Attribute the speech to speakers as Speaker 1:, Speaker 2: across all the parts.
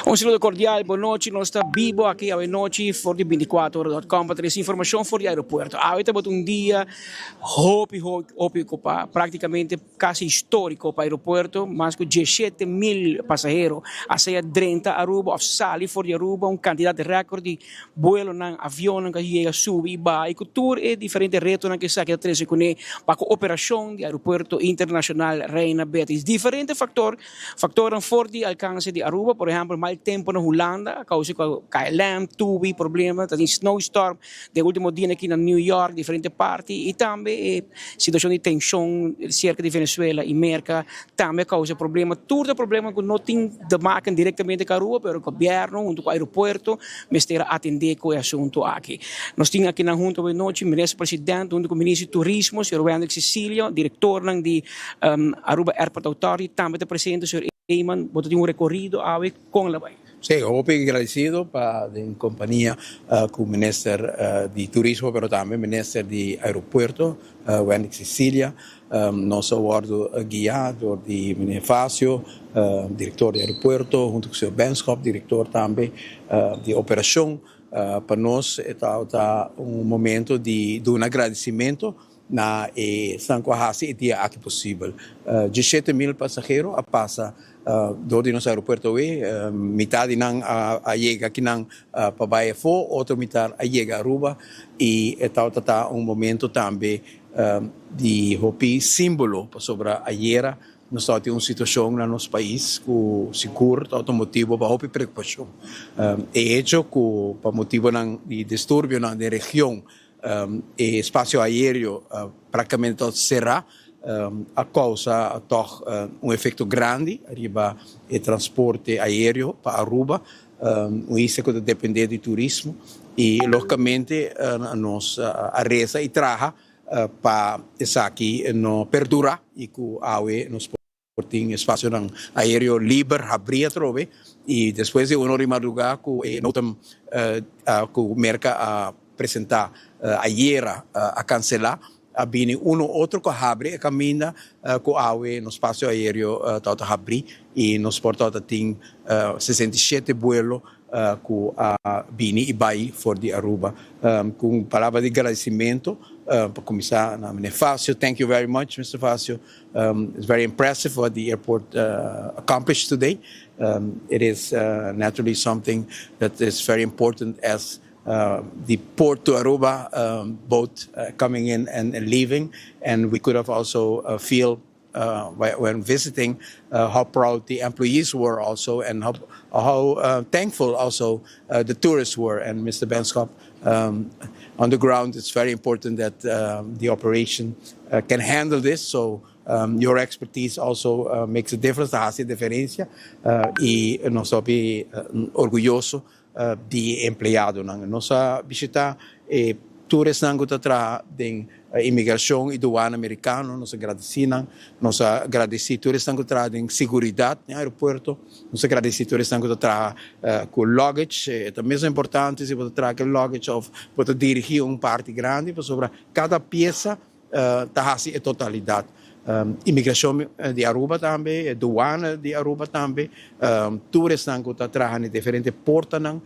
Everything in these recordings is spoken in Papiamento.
Speaker 1: Un saludo cordial, bon nochi, nos ta bibo aki awe nochi for di 24ora.com pa trece informacion for di aeropuerto. Awe tabata un dia hopi hopi ocupa, practicamente casi historico pa aeropuerto, mas cu 17,000 pasahero a sea drenta Aruba of sali for di Aruba, un cantidad record di buelonan, avionnan cu a yega, subi y baha y cu tur e diferente retonan cu esaki ta trece cune pa cu operacion di Aeropuerto Internacional Reina Beatriz. Diferente factor Factornan for di alcance di Aruba, por ehempel mal tempo na Hulanda a causa cu KLM, TUI problema, ta tin snowstorm den ultimo dianan aki na New York, diferente parti y tambe e situacion di tension cerca di Venezuela y Merca tambe a causa problema. Tur ta problema cu no tin te maken directamente cu Aruba, pero gobierno hunto cu aeropuerto mester a atende cu e asunto aki. Nos tin akinan hunto awe nochi Minister President hunto cu Minister di Turismo, señor Wendrick Cecilio, directornan di Aruba Airport Authority tambe ta presente, señor Eman, bo ta tin un recorido awe, con la bay?
Speaker 2: Sí, hopi agradecido pa den compania cu Minister di Turismo pero tambe Minister di Aeropuerto, Wendrick Cecilia. Nos a wordo guia door di Meneer Facio, director di aeropuerto, hunto cu señor Benschop, director tambe di operacion. Pa nos e tabata un momento di duna agradecimento na e esnan ku a hasi e dia aki posibel. 17,000 pasahero a pasa dor di nos aeropuerto awe, mitad di nan a yega akinan pa bai afó, otro mitad a yega Aruba i e tabata ta un momento tambe di hopi símbolo pasobra ayera nos tabatin un situashon na nos pais ku sigur tabata un motibu pa hopi preokupashon. E hecho ku pa motibunan di disturbionan den region E espacio aereo practicamente tot cera a causa toch un efecto grandi riba e transporte aereo pa Aruba, un isla cu ta depende di turismo y logicamente nos a reza y traha pa esaki no perdura y cu awe nos por. Por tin espasionan aereo liber habrí atrobe i despues di un ora di madrugá ku e notam ku Merka a presentá ayera a kanselá, a bini uno otro ku a habri e kaminda ku awe nos spasio aereo tabata habrí i nos por tabata tin 67 buelo ku a bini i bai for di Aruba. Ku un palabra di gradisimentu pa kuminsá na Meneer Facio, thank you very much Mister Facio. It's very impressive what the airport accomplished today. It is naturally something that is very important as the port to Aruba both coming in and leaving, and we could have also feel when visiting how proud the employees were also and how thankful also the tourists were. And Mr. Benschop, on the ground, it's very important that the operation can handle this. So your expertise also makes a difference, ta haci diferencia y nos ta hopi orguyoso di e empleadonan. Nos a bishita e tur esnan ku ta traha den imigrashon i duana merikano, nos a gradisí nan. Nos a gradisí tur esnan ku ta traha den siguridat den aeropuerto. Nos a gradisí tur esnan ku ta traha ku luggage. E ta mes importante si bo ta traha ku e luggage òf bo ta dirigí un parti grandi pasobra kada piesa ta hasi e totalidat. Imigrashon di Aruba tambe, e duana di Aruba tambe, tur esnan ku ta traha na e diferente portanan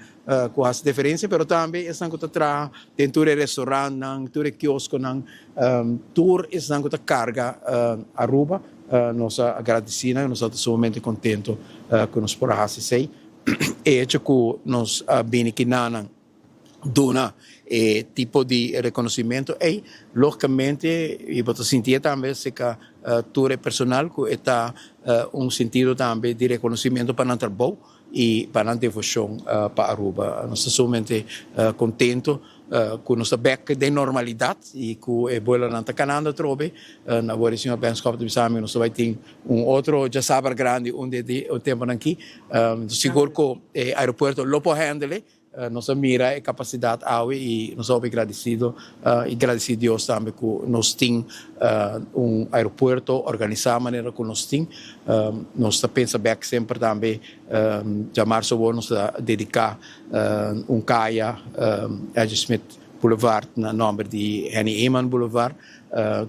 Speaker 2: ku hasi diferensia, pero tambe esnan ku ta traha den tur e restorantnan, tur e kioskonan, tur esnan ku ta karga Aruba, nos a gradisí nan, nos ta sumamente kontento ku nos por a hasi esei. E hecho ku nos a bini kinanan duna e tipo di reconocimento ey, logicamente y bo ta sintié tambe cerca tur e personal cu e ta un sentido tambe di reconocimento pa nan trabou y pa nan devocion pa Aruba. Nos ta sumamente contento cu nos ta bek den normalidad y cu e buelonan ta canando atrobe. Awor e señor Benschop ta bisa mi nos ta bay tin un otro djasabra grandi un di e temponan aki. Sigur cu e aeropuerto lo por handle. Nos a mira e kapasidat awe i nos a hopi gradisido i gradisí Dios tambe ku nos tin un aeropuerto organisá manera ku nos tin. Nos ta pensa bèk semper tambe djamarzo awor nos ta dediká un kaya, Edgar Smith Boulevard, na nòmber di Henny Eman Boulevard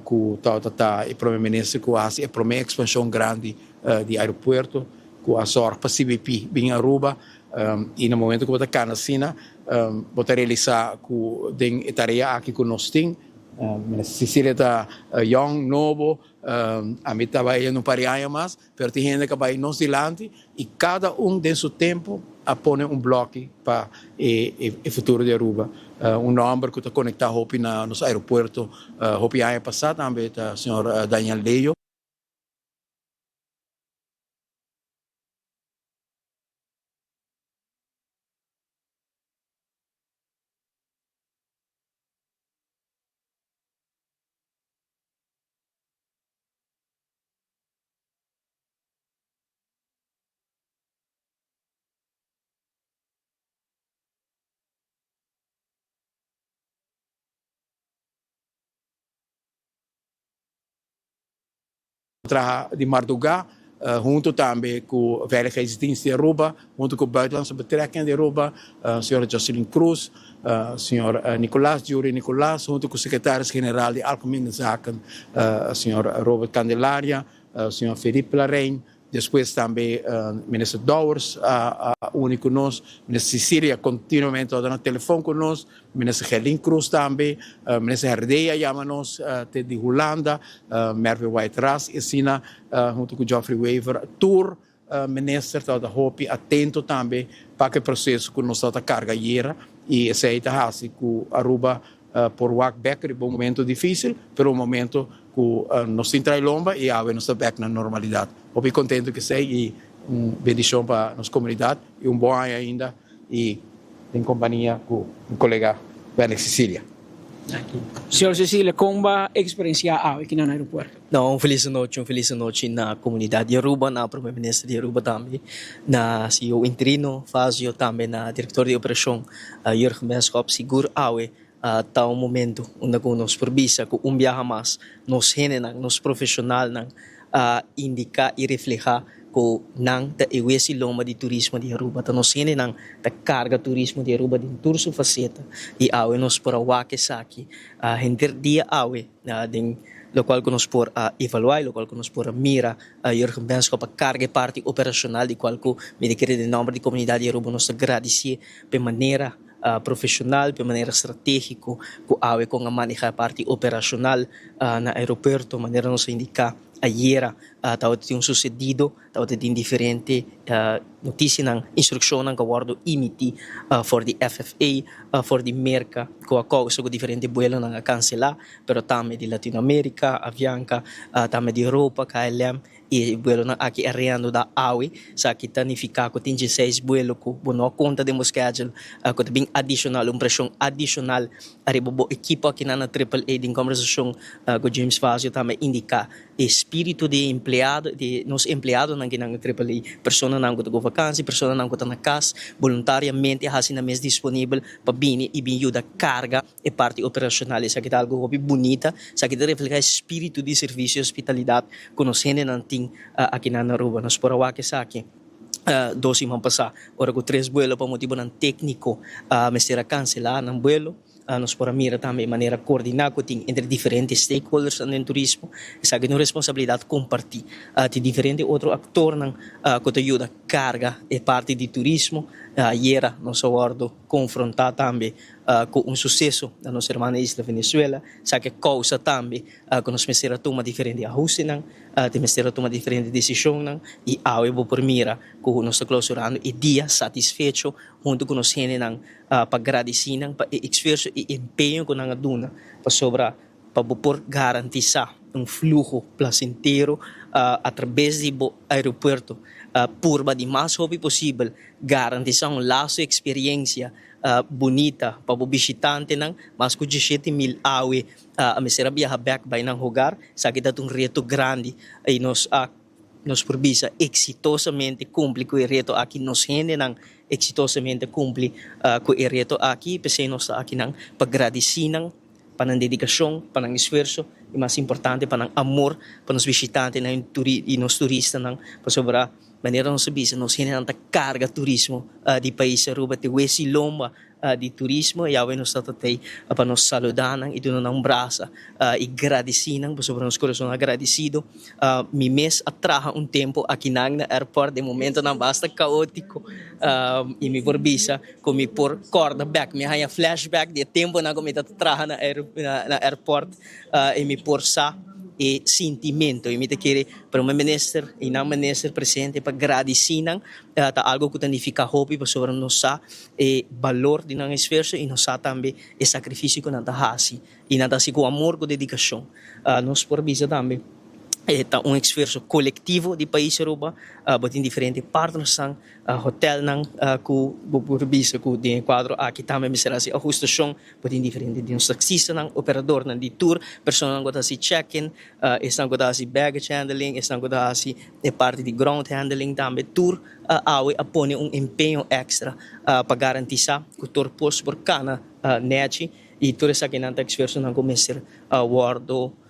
Speaker 2: ku tabata ta e prome minister ku a hasi e prome ekspanshon grandi di aeropuerto. ku a sòrg pa CBP bin Aruba i na momento ku bo ta kana asina bo ta realisá ku den e tarea aki ku nos tin, Minister Cecilia ta yòn, nobo, ami ta bai un par di aña mas, pero tin hende ku a bai nos dilanti i kada un den su tempu a pone un blòki pa e futuro di Aruba. Un nòmber ku ta konektá hopi na nos aeropuerto hopi aña pasá tambe ta señor Daniel Leo. Traha di mardugá hunto tambe ku Veiligheidsdienst di Aruba, hunto ku Buitenlandse Betrekkingen di Aruba, señora Jocelyn Cruz, señor Nicolas, Jury Nicolas, hunto ku Secretaris General di Algemene Zaken, señor Robert Candelaria, señor Felipe Larrain. Despues tambe Minister Dowers a uni ku nos, Minister Cecilia kontinuamente tabata na telefon ku nos, Minister Gerlin Cruz tambe, Minister Herdé a yama nos te di Hulanda, Mervin Wyatt Ras i asina hunto ku Geoffrey Wever. Tur minister tabata hopi atento tambe pa ku e proseso ku nos tabata karga ayera i esei ta hasi ku Aruba por wak bek riba un momento dificil, pero un momento cu nos tin trae lomba y awe nos ta bek na normalidad. Hopi contento cu esey y un bendicion pa nos comunidad y un bon aña ainda y den compania cu mi colega Bendick Cecilia.
Speaker 1: Señor Cecilia, con ba experiencia awe aki na aeropuerto?
Speaker 3: No, un feliz anochi, un feliz anochi na comunidad di Aruba, na Prome Minister di Aruba tambe, na CEO interino Fazio, tambe na Director di Operacion Jurgen Benschop. Sigur awe ta un momento unda cu nos por bisa cu un biaha mas nos hendenan, nos profesionalnan a indica y refleha cu nan ta e wes y lomba di turismo di Aruba. Ta nos hendenan ta carga turismo di Aruba den tur su faceta y awe nos por a wak esaki henter dia awe. Den lokual ku nos por a evaluá i lokual ku nos por a mira, Jurgen Benschop a karga e parti operashonal di kual ku mi ta kere den nòmber di komunidat di Aruba nos ta gradisié pa e manera profeshonal, pa e manera stratégiko ku awe kon a manehá e parti operashonal na aeropuerto. Manera nos a indiká ayera tabata tin un susedido. Tabata tin diferente notisianan, instrukshonnan ku a wòrdu imití for di FFA, for di Merka, ku a kousa ku diferente buelonan a kanselá, pero tambe di Latinoamérika, Avianca, tambe di Europa, KLM, i e buelonan aki a reanudá awe. Esaki ta nifiká ku tin dieseis buelo ku bo no a konta den bo schedule, ku ta bin adishonal, un preshon adishonal ariba bo ekipo akinan na Triple A. Den kòmbersashon ku James Fazio tambe a indiká E spiritu di empleado, di nos empleadonan ki nan a trepa lei, personanan ku ta ku vakansi, personanan ku ta na kas, boluntariamente a hasi nan mes disponibel pa bini i bin yuda karga e parti operashonal. Esaki ta algu hopi bunita, esaki ta reflehá e spiritu di servisio i hospitalidat ku nos hendenan tin akinan na Aruba. Nos por a wak esaki dos siman pasá ora ku tres buelo pa motibunan tékniko mester a kanselá nan buelo. Nos por a mira tambe e manera coordiná cu tin entre diferente stakeholdersnan den turismo. Esaki ta un responsabilidad compartí. Tin diferente otro actornan cu ta yuda carga e parti di turismo. Ayera nos a wordo confrontá tambe cu un suceso na nos hermana isla Venezuela. Esaki a causa tambe cu nos mester a tuma diferente ahustenan, te mester a tuma diferente decisionnan y awe bo por mira cu nos ta clausurando e dia satisfecho hunto cu nos hendenan pa gradisí nan pa e esfuerso i empeño ku nan a duna pasobra pa bo por garantisá un fluho plasentero atrabes di bo aeropuerto purba di mas hopi posibel garantisá un laso eksperiensia bunita pa bo bishitantenan. Mas ku 17,000 awe a mester a biaha bèk bai nan hogar. Esaki ta un reto grandi i nos a Nos por bisa eksitosamente kumpli ku e reto aki. Nos hendenan eksitosamente kumpli ku e reto aki. P'esei nos ta akinan pa gradisí nan pa nan dedikashon, pa nan esfuerso i mas importante pa nan amor pa nos bishitantenan i nos turistanan. Pasobra manera nos a bisa nos hendenan ta karga turismo di pais Aruba te wes i lomba. di turismo y awe nos ta tey pa nos saluda nan y duna nan un brasa y gradici nan pasobra nos corazon agradecido. Mi mes a traha un tempo akinan na airport den momentonan basta caotico y mi por bisa cu mi por corda bek, mi a haya flashback di e temponan cu mi ta traha na airport y mi por sa e sintimento y mi ta kere Prome Minister y nan Minister presente pa gradici nan ta algo cu ta nifica hopi pasobra nos sa e balor di nan esfuerso y nos sa tambe e sacrificio cu nan ta haci y nan ta haci cu amor cu dedicacion. Nos por bisa tambe e ta un esfuerso colectivo di pais Aruba, bo tin diferente partnersnan, hotelnan cu bo por bisa cu den e cuadro aki tambe mester haci ahustacion, bo tin diferente di nos taxistanan, operadornan di tour, personanan cu ta haci check-in, esnan cu ta haci baggage handling, esnan cu ta haci e parti di ground handling tambe, tur awe a pone un empeño extra pa garantisa cu tur post por cana nechi y tur esakinan ta esfuerzonan cu mester wordo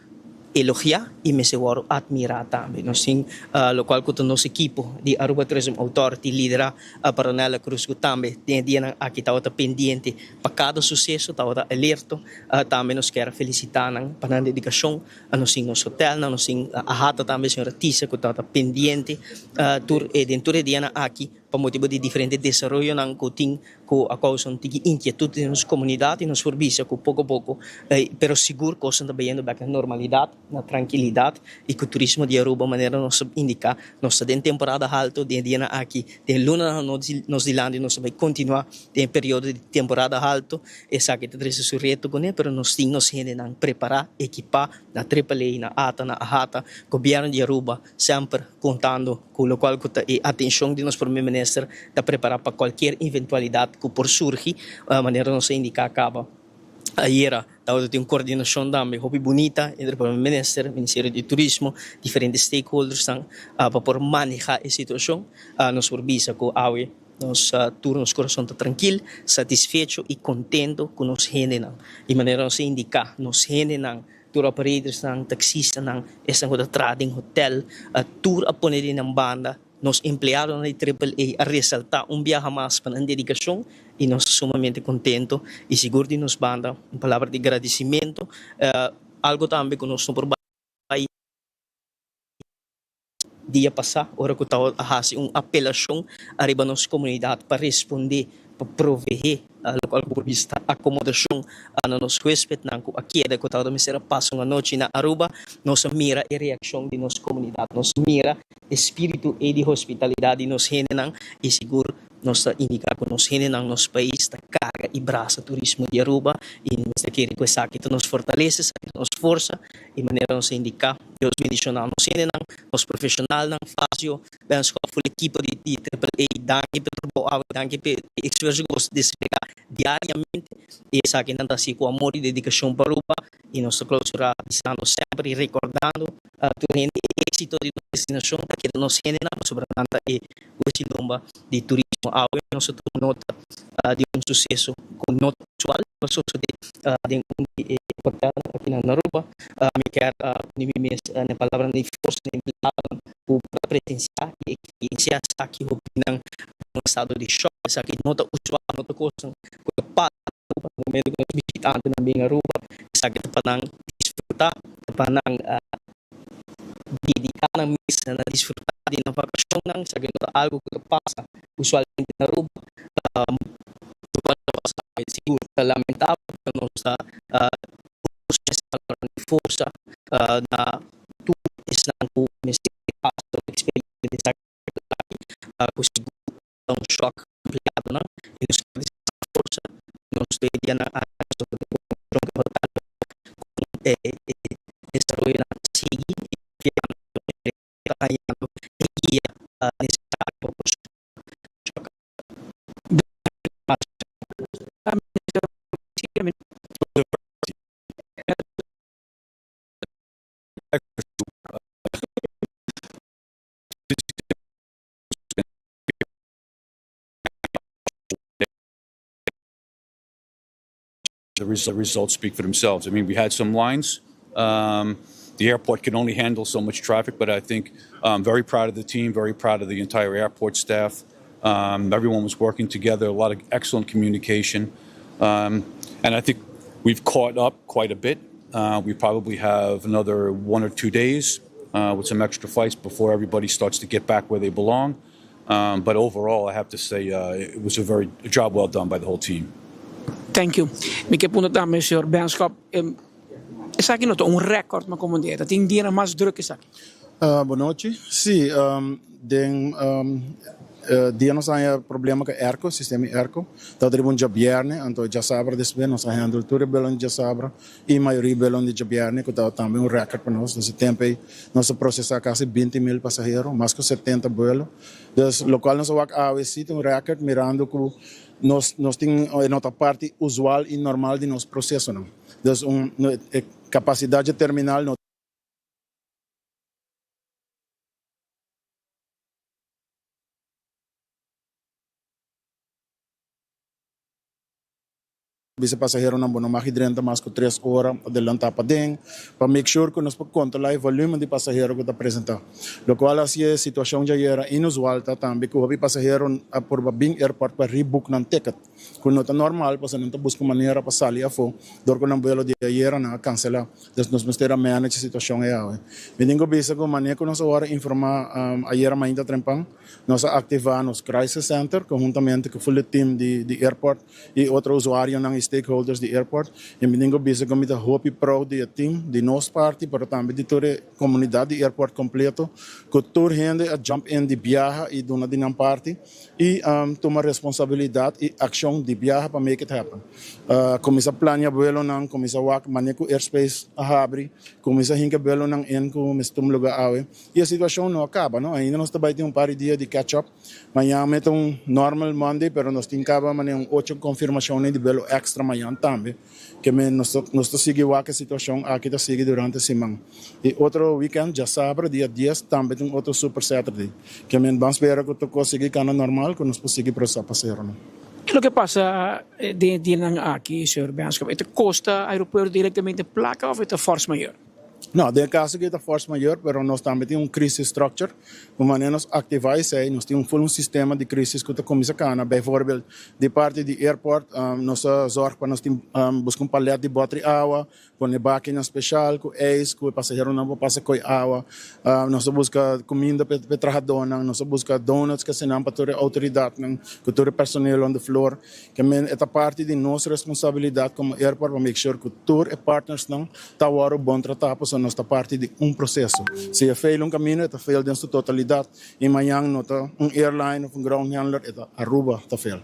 Speaker 3: elogia y mester wordo admira tambe. Nos tin locual cu ta nos ekipo di Aruba Tourism Authority lidera pa Ronella Cruz cu tambe den e dianan aki tabata pendiente pa cada suceso, tabata alerto. Tambe nos kier a felicita nan pa nan dedicacion. Nos tin nos hotelnan, nos tin AHATA tambe, señora Tisa cu tabata pendiente tur e den tur e dianan aki pa motibo di diferente desaroyonan cu tin cu a causa un tiki inkietud den nos comunidad y nos por bisa cu poco poco pero sigur cosnan ta bayendo bek na normalidad, na trankilidad y cu turismo di Aruba manera nos a indica nos ta den temporada halto den e dianan aki, den e lunanan nos dilanti nos ta bay continua den e periodo di temporada halto. Esaki ta trese su reto kuné, pero nos tin nos hendenan prepará, ekipá na Triple A, na ata, na AHATA, Gobièrnu di Aruba semper kontando ku lokual ku ta e atenshon di nos Prome Minister ta prepará pa kualkier eventualidat ku por surgi, manera nos a indiká kaba ayera. Tabata tin un kordinashon tambe hopi bunita entre Prome Minister, Ministerio di Turismo, diferente stakeholdersnan pa por manehá e situashon. Nos por bisa ku awe. Nos tur nos kurason ta trankil, satisfecho i kontento ku nos hendenan. Di manera nos a indiká, nos hendenan, tour operatorsnan, taksistanan, esnan ku ta traha den hotel, tur a pone di nan banda. Nos empleadonan di Triple A a resaltá un biaha mas pa nan dedikashon i nos ta sumamente kontento i sigur di nos banda un palabra di gradisimentu, algu tambe ku nos no por bai. Dia pasá, ora ku tabata a hasi un apelashon ariba nos komunidat pa respondé, pa proveé lokual ku por bisa ta akomodashon na nos huéspetnan ku a keda ku tabata mester a pasa un anochi na Aruba, nos a mira e reakshon di nos komunidat. Nos mira e spiritu ei di hospitalidat di nos hendenan i sigur nos ta indiká ku nos hendenan, nos pais ta karga i brasa turismo di Aruba i nos ta kere ku esaki ta nos fortalesa, esaki ta nos forsa i manera nos a indiká. Dios bendiciona nos hendenan, nos profesionalnan, Fazio, Benschop, ful ekipo di di Triple A, danki p'e trabou awe, danki p'e esfuerso ku bos desplegá diariamente i esakinan ta hasi ku amor i dedikashon pa Aruba i nos ta klausurá bisando semper i rekordando tur hende e éksito di nos destinashon ta keda nos hendenan pasobra nan ta e huesilomba di turismo. Awe nos a tuma nota di un suseso ku no ta usual ku a sosodé den un di e hotelnan aki na Aruba. Mi kier pone mi mes na e palabranan di forsa di empleadonan ku por a presensiá i eksperensiá esaki hopinan den un estado di shòk. Esaki no ta usual, no ta kosnan ku ta pasa na Aruba. Na momento ku nos bishitantenan bin Aruba, esaki ta pa nan disfrutá, ta pa nan dediká nan mes na disfrutá di nan vakashonnan. Esaki no ta algu ku ta pasa usualmente na Aruba. Lokual ta pasa sigur ta lamentabel, pero nos ta di forsa na tur esnan ku mester pasa un eksperiencia di esaki ku sigur ta un shòk empleadonan i nos ta desea forsa nos ta e dianan aki nos ta tin komunikashon ku hotel ku e desaroyonan ta sigui i konfiando ku ta hañando e guia nesesario pa por shòk.
Speaker 4: The results speak for themselves. I mean, we had some lines. The airport can only handle so much traffic, but I think I'm very proud of the team, very proud of the entire airport staff. Um, everyone was working together, a lot of excellent communication. Um, and I think we've caught up quite a bit. Uh, we probably have another one or two days uh, with some extra flights before everybody starts to get back where they belong. Um, but overall, I have to say uh, it was a very a job well done by the whole team.
Speaker 1: Thank you. Mi ke punta tambe, señor Benschop. Esaki no ta un record, ma como dia. Tin dia mas druk esaki.
Speaker 5: Uh, bon nochi. Si, um, den um, uh, dia nos a problema ku airco, sistema airco. Tabata un djabièrnè, anto djasabra despues nos a handle tur buelo djasabra i mayoria buelo di djabièrnè, ku tabata tambe un record pa nos. E tempu ei nos a prosesá kasi 20 mil pasahero, mas ku 70 buelo. Dus, lokual nos a wak awe un record mirando ku nos nos tin no ta parti usual i normal di nos proseso no. Dus un kapasidat terminal no. Bisa pasaheronan bo no mag drenta mas ku 3 ora adelantá paden, pa make sure ku nos por kontrolá e volumen di pasahero ku ta presentá. Lokual asina e situashon djayera inusual ta tambe ku e pasahero a por bin airport pa rebook nan ticket. Ku no ta normal, pasobra nan ta buska manera pa sali afó, dor ku nan buelo di ayera nan a kanselá. Dus nos mester a manage e situashon ei awe. Mi tin ku bisa ku manera ku nos a informá um, ayera mainta trempan, nos a aktivá nos crisis center konhuntamente ku full team di, di airport i otro usuarionan i stakeholders di airport. I mi tin ku bisa ku mi ta hopi proud di team, di nos parti, pero tambe di tur komunidat di airport kompleto, ku tur hende a jump in di biaha i duna di nan parti i um, tuma responsabilidat i akshon di biaha pa make it happen. Uh, kuminsá plania buelonan, kuminsá wak manera ku airspace a habri, kuminsá hinka buelonan in ku mester lugá awe. I e situashon no a kaba, no? Ainda nos tambe tin un par di dia di catch up. Mañan ta un normal Monday, pero nos tin kaba mañan un ocho konfirmashon di buelo extra mañan tambe. Ke men nos nos ta sigui wak e situashon aki ta sigui durante siman. I otro weekend, djasabra, dia 10, tambe tin otro Super Saturday. Ke men ban spera ku tur kos sigui kana normal, ku nos por sigui prosesá pasahero. No?
Speaker 1: Loke ta pasa den dianan aki, señor Benschop, ta kosta aeropuerto direktamente plaka òf ta force majeure?
Speaker 5: No, den kaso ku ta force majeure, pero nos tambe tin un crisis structure, ku manera nos aktivá esei, nos tin un full un sistema di crisis ku ta kuminsá kana, bijvoorbeeld, di parti di airport, um, nos a zorg pa nos tin um, buska un palet di bòter awa, pone bakinan spesial ku ijs, ku pasaheronan por pasa koi awa, um, nos a buska kuminda pa trahadónan, nos a buska donuts ku asina pa tur outoridatnan, ku tur personeel on the floor, ke men ta parti di nos responsabilidat komo airport pa make sure ku tur e partnersnan ta wòrdu bon tratá, pasobra nos ta parti di un proseso. Si e fail un kaminda, ta fail den su totalidat. I mañan no ta un airline òf un ground handler, ta Aruba ta fail.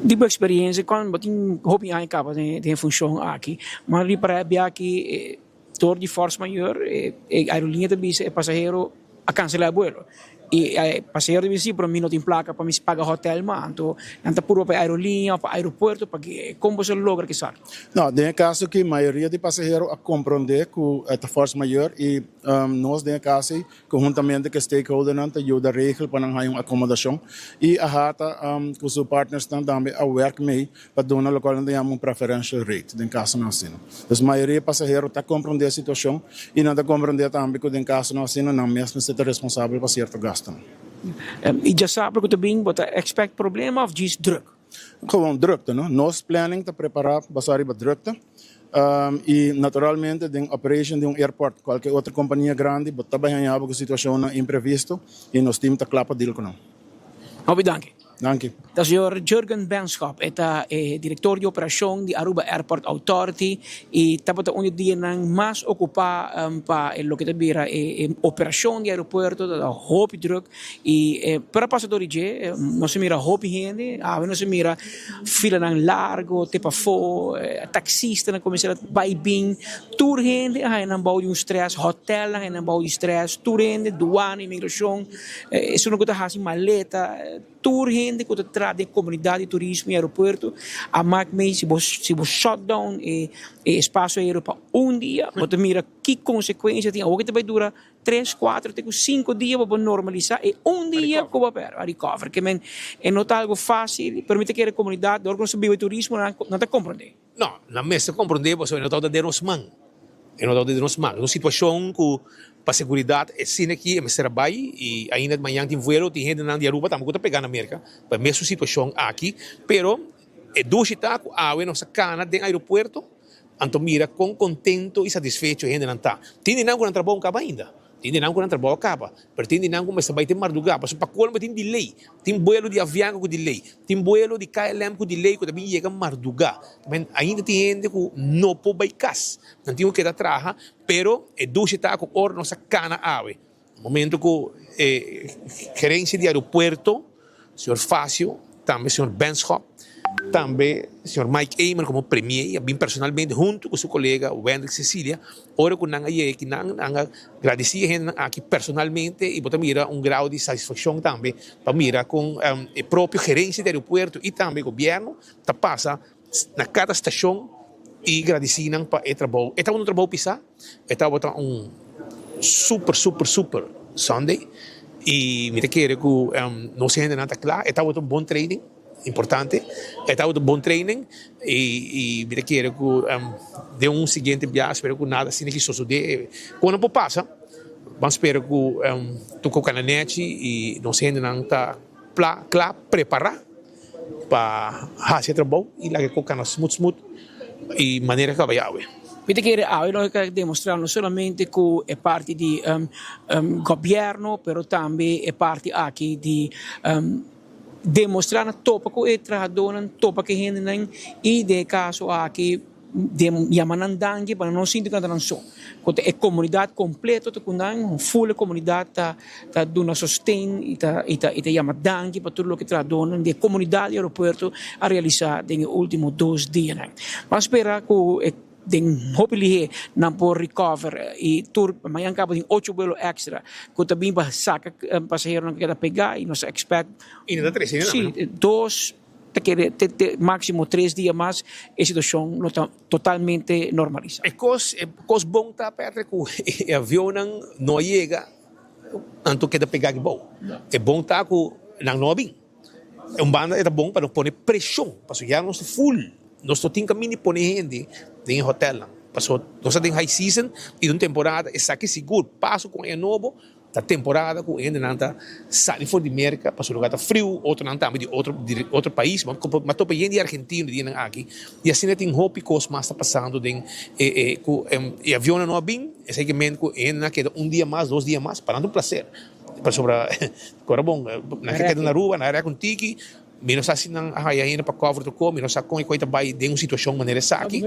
Speaker 1: Di bo eksperensia, kuando tin hopi aña kaba den funshon aki, ma ripará aki dor di force majeure, e aerolínea ta bisa e pasahero a kanselá e vuelo. I e pasahero ta bisa, pero mi no tin plaka pa mi paga hotel mas, anto nan ta purba pa aerolínea pa aeropuerto pa kon bo logra ku esaki?
Speaker 5: No, den kaso ku mayoria di pasahero a komprondé ku ta force majeure i um, nos den kaso konhuntamente ku stakeholdernan ta yuda regel pa nan un akomodashon i AHATA um, ku su partners tambe a werk mee pa duna lokual nan ta yama un preferential rate den kasonan asina. Dus mayoria pasahero ta komprondé e situashon i nan ta komprondé tambe ku den kasonan asina nan mes ta responsabel pa sierto gasto.
Speaker 1: Um, i djasabra ku ta bin, bo ta expect problema òf djis druk?
Speaker 5: Gewoon drukte, no? Nos planning ta prepará basá riba drukte. Um, i naturalmente, den operation di un airport, kualke otro kompania grandi, bo tambe haña ku situashon imprevisto i nos team ta kla pa deal ku nan.
Speaker 1: Hopi danki.
Speaker 5: Danki.
Speaker 1: Dat is señor Jurgen Benschop, ta eh, direktor di operashon di Aruba Airport Authority i tabata un dia mas okupá um, pa eh, loke ta bira eh, eh, operashon di aeropuerto, ta hopi druk i eh, pero pasa dor eh, nos a mira hopi hende, ah, nos a mira filanan largu, te pafó, eh, taksistanan kuminsá bai bin, tur hende a nan bou di un stress, hotel nan bou di stress, tur hende, duana, imigrashon, eh, esnan ku ta hasi maleta, tur hende ku ta traha den komunidat di turismo i aeropuerto, a mak mee si bo si bo shutdown e, e espasio aéreo pa un dia, bo mira ki konsekuensia tin. Awor ta bai dura 3, 4, 5 dia pa normalisá i un dia ku bo a recover. Ke men e no ta algu fásil, pero mi ta kere komunidat, dor ku nos biba turismo, nan ta komprondé.
Speaker 6: No, nan mester komprondé, pasobra no ta den nos man. E no tabata den nos man. Un situacion cu pa seguridad e sina aki e mester a bay y ainda mañan tin vuelo, tin hendenan di Aruba tambe cu ta pega na Merca pa e mesun situacion aki. Pero e dushi ta cu awe nos a cana den aeropuerto anto mira con contento y satisfecho e hendenan ta. Tin di nan cu nan trabou no caba ainda. Tin di nan ku nan trabou a kaba, pero tin di nan ku mester bai te mardugá, pasobra pa kolmo tin delay. Tin buelo di Avianca ku delay, tin buelo di KLM ku delay ku ta bin yega mardugá. Men ainda tin hende ku no por bai kas, nan tin ku keda traha, pero e dushi ta ku ora nos a kana awe, momento ku e gerencia di aeropuerto, Señor Facio, tambe señor Benschop, tambe señor Mike Eman como premier y a bin personalmente hunto cu su colega Wendrick Cecilia, ora cu nan a yega aki nan, nan a gradici e hendenan aki personalmente y bo ta mira un grado di satisfaccion tambe pa mira con e propio gerencia di aeropuerto y tambe gobierno ta pasa na cada stacion y gradici nan pa e trabou. E tabata un trabou pisa, e tabata un super super super Sunday y mi ta kere cu nos hendenan ta cla, e tabata un bon training importante, e tabata un bon training y mi ta kere cu den un siguiente biaha spero cu nada asina ki sosode, cu no por pasa, ban spera cu tur cu cana nechi y nos hendenan ta cla prepara. Pa hasi e trabou y laga e kos kana smooth smooth y manera ku a bai awe.
Speaker 1: Mi ta kere awe lo a demostra no solamente ku e parti di gobierno pero tambe e parti aki di demostra na topa ku e trahadónan, topa ku e hendenan y den e kaso aki Den yama nan danki pa nan no sinti ku nan ta nan so. Ku ta e komunidat kompleto ta ku nan, un ful e komunidat ta ta duna sosten i ta i ta i ta yama danki pa tur loke trahadónan di e komunidat di aeropuerto a realisá den e último dos dianan. Ban spera ku e den hopi lihé nan por recover i tur mañan kaba tin ocho buelo èkstra ku ta bin pa saka pasaheronan ku keda pegá i nos a expect
Speaker 6: I nan ta trese nan,
Speaker 1: sí, dos. Ta kere te te máximo tres dia mas e situacion lo ta totalmente normalisa.
Speaker 6: E kos e kos bon ta Patrick ku e avionnan no a yega anto keda pega aki bou. E bon ta ku nan no a bin. Un banda e ta bon pa no pone preshon pasobra ya nos ta full nos no tin kaminda di pone hende den e hotelnan pasobra nos ta den high season i un temporada esaki sigur paso ku aña nobo Ta temporada ku hendenan ta sali for di Merka pasobra lugar ta friu, otronan tambe di otro di otro pais. Bo a topa yen di argentino di dianan aki i asina tin hopi kos mas ta pasando den e e ku e avionnan no a bin, esei ke men ku e hendenan a keda un dia mas, dos dia mas, pa nan ta un plaser pasobra ku ora bon nan ke keda na Aruba, nan a rek un tiki. Mi no sa si nan a haya hende pa cover tur ko, mi no sa kon e koi ta bai den un situacion manera esaki.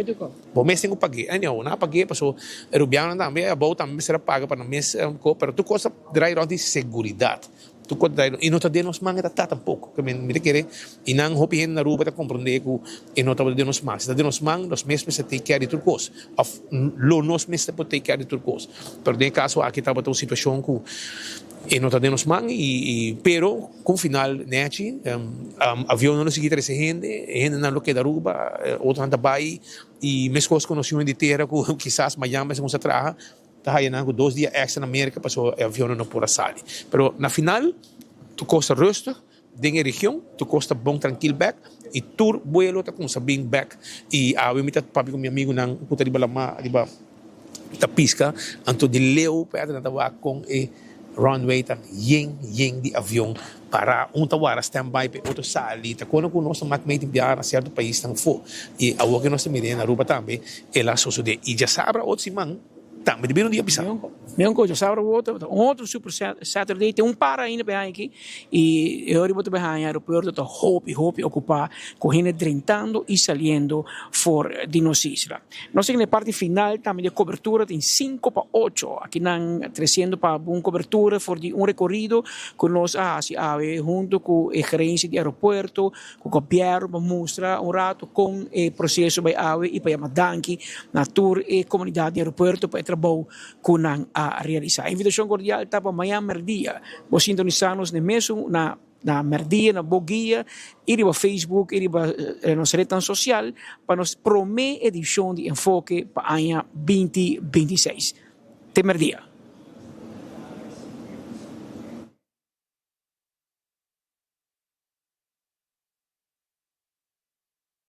Speaker 6: Bo mes tin ku pag'é. Anyhow, nan a pag'é paso e rubianonan tambe abou tambe mester a paga pa nan mes ko, pero tur kos ta drai rond di seguridad. Tur kos ta drai rond, i no ta den nos man e ta ta tampoco. Ke men mi ta kere i nan hopi hende na Aruba ta comprende ku e no tabata den nos man. Si ta den nos man, nos mes mester take care di tur kos, of lo nos mester por take care di tur kos. Pero den e caso aki tabata un situacion ku e no ta den nos man i pero. Ku final nechi, avionnan lo sigui trese hende, e hendenan lo keda Aruba, otronan ta bai i meskos ku nos yunan di tera ku kisas mañan mester kuminsá traha, ta haya nan ku dos dia èkstra na Merka pasobra e avionnan no por a sali. Pero na final tur kos ta rustig den e region, tur kos ta bon trankil bèk i tur buelo ta kuminsá bin bèk i awe mi ta papia ku mi amigunan ku ta riba lamá riba. Ta pisca, anto di leu Pedro nan ta wak con e runway ta yen yen di avion para, un ta wara stand by pa e otro sali, ta cuando cu nos ta mak mey di biaha na cierto paisnan afo y awor cu nos ta mira na Aruba tambe el a sosode y djasabra otro siman tambe ta bira un dia pisa.
Speaker 1: Mion cu djasabra otro ta un otro super Saturday, tin un par ainda pa e haña aki y e ora bo ta bay haña aeropuerto ta hopi hopi ocupa cu hende drentando y saliendo for di nos isla. Nos tin e parti final tambe di e cobertura tin cinco pa ocho. Aki nan treciendo pa bo un cobertura for di un recorido cu nos a haci awe hunto cu e gerencia di aeropuerto, cu gobierno pa mustra un rato con e proceso bay awe y pa yama danki na tur e comunidad di aeropuerto pa e trabou cu nan a realisa. Invitacion cordial ta pa mañan merdia bo sintonisa nos n'e mesun na. Na merdia na bo guia i riba Facebook i riba nos retnan sosial pa nos prome edishon di Enfoke pa aña binti 26. Te merdia.